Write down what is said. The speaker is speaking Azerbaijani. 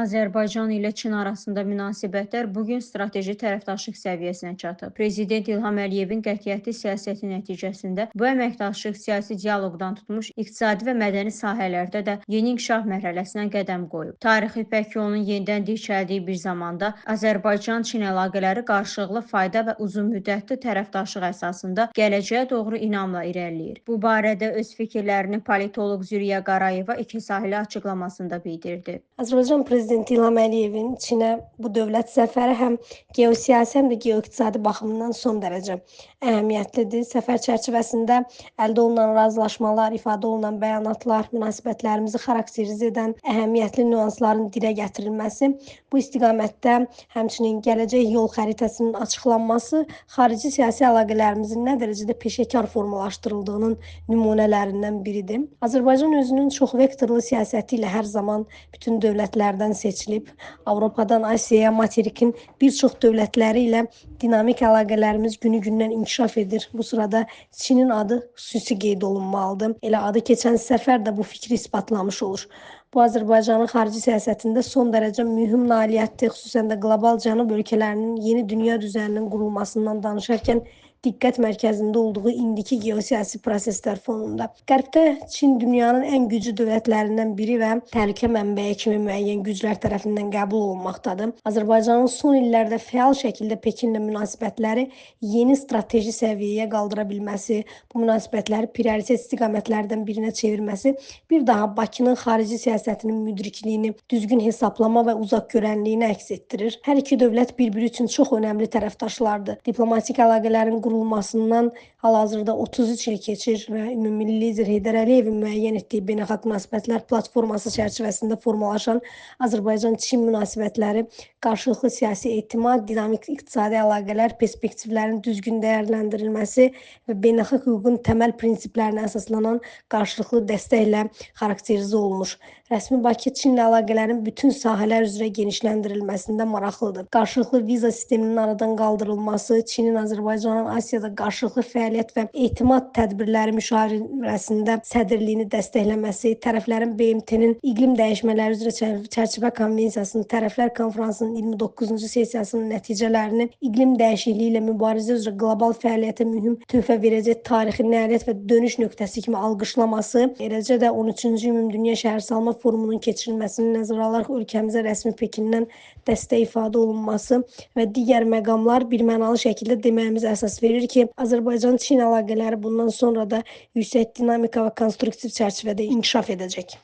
Azərbaycan ilə Çin arasında münasibətlər bu gün strateji tərəfdaşlıq səviyyəsinə çatıb. Prezident İlham Əliyevin qətiyyətli siyasəti nəticəsində bu əməkdaşlıq siyasi dialoqdan tutmuş iqtisadi və mədəni sahələrdə də yeni inkişaf mərhələsinə qədəm qoyub. Tarixi İpək yolunun yenidən dirçəldiyi bir zamanda Azərbaycan-Çin əlaqələri qarşılıqlı fayda və uzunmüddətli tərəfdaşlıq əsasında gələcəyə doğru inamla irəliləyir. Bu barədə öz fikirlərini politoloq Züriyə Qarayeva iki sahəli açıqlamasında bildirdi. Azərbaycan Prezidenti İlham Əliyevin Çinə bu dövlət səfəri həm geosiyasi, həm də geoiqtisadi baxımından son dərəcə əhəmiyyətlidir. Səfər çərçivəsində əldə olunan razılaşmalar, ifadə olunan bəyanatlar, münasibətlərimizi xarakterizə edən əhəmiyyətli nüansların dilə gətirilməsi, bu istiqamətdə həmçinin gələcək yol xəritəsinin açıqlanması xarici siyasi əlaqələrimizin nə dərəcədə peşəkar formalaşdırıldığının nümunələrindən biridir. Azərbaycan özünün çox vektorlu siyasəti ilə hər zaman bütün dövlətlərdən seçilib. Avropadan Asiyaya, materikin bir çox dövlətləri ilə dinamik əlaqələrimiz günü-gündən inkişaf edir. Bu sırada Çinin adı xüsusi qeyd olunmalıdır. Elə adı keçən səfər də bu fikri isbatlamış olur. Bu, Azərbaycanın xarici siyasətində son dərəcə mühüm nailiyyətdir. Xüsusən də qlobal cənub ölkələrinin yeni dünya düzəninin qurulmasından danışarkən diqqət mərkəzində olduğu indiki geosiyasi proseslər fonunda. Qərbdə Çin dünyanın ən güclü dövlətlərindən biri və təhlükə mənbəyi kimi müəyyən güclər tərəfindən qəbul olunmaqdadır. Azərbaycanın son illərdə fəal şəkildə Pekinlə münasibətləri yeni strateji səviyyəyə qaldıra bilməsi, bu münasibətləri prioritet istiqamətlərdən birinə çevirməsi bir daha Bakının xarici siyasətinin müdrikliyini, düzgün hesablama və uzaqgörənliyini əks etdirir. Hər iki dövlət bir-biri üçün çox önəmli tərəfdaşlardır. Diplomatik əlaqələrin qurulmasından hal-hazırda 33 il keçir və ümummilli lider Heydər Əliyevin müəyyən etdiyi beynəlxalq münasibətlər platforması çərçivəsində formalaşan Azərbaycan-Çin münasibətləri qarşılıqlı siyasi etimad, dinamik iqtisadi əlaqələr, perspektivlərin düzgün dəyərləndirilməsi və beynəlxalq hüququn təməl prinsiplərinə əsaslanan qarşılıqlı dəstəklə xarakterizə olunmuş. Rəsmi Bakı Çinlə əlaqələrin bütün sahələr üzrə genişləndirilməsində maraqlıdır. Qarşılıqlı viza sisteminin aradan qaldırılması, Çinin Azərbaycanın Asiyada qarşılıqlı fəaliyyət və etimad tədbirləri müşavirəsində sədrliyini dəstəkləməsi, tərəflərin BMT-nin iqlim dəyişmələri üzrə çərçivə konvensiyasının tərəflər konfransının 29-cu sessiyasının nəticələrini iqlim dəyişikliyi ilə mübarizə üzrə qlobal fəaliyyətə mühüm töhfə verəcək tarixi nailiyyət və dönüş nöqtəsi kimi alqışlaması, eləcə də 13-cü Ümumdünya Şəhərsalma Forumunun keçirilməsini nəzərə alaraq ölkəmizə rəsmi Pekindən dəstək ifadə olunması və digər məqamlar birmənalı şəkildə deməyimizə əsas verir ki, Azərbaycan-Çin əlaqələri bundan sonra da yüksək dinamika və konstruktiv çərçivədə inkişaf edəcək.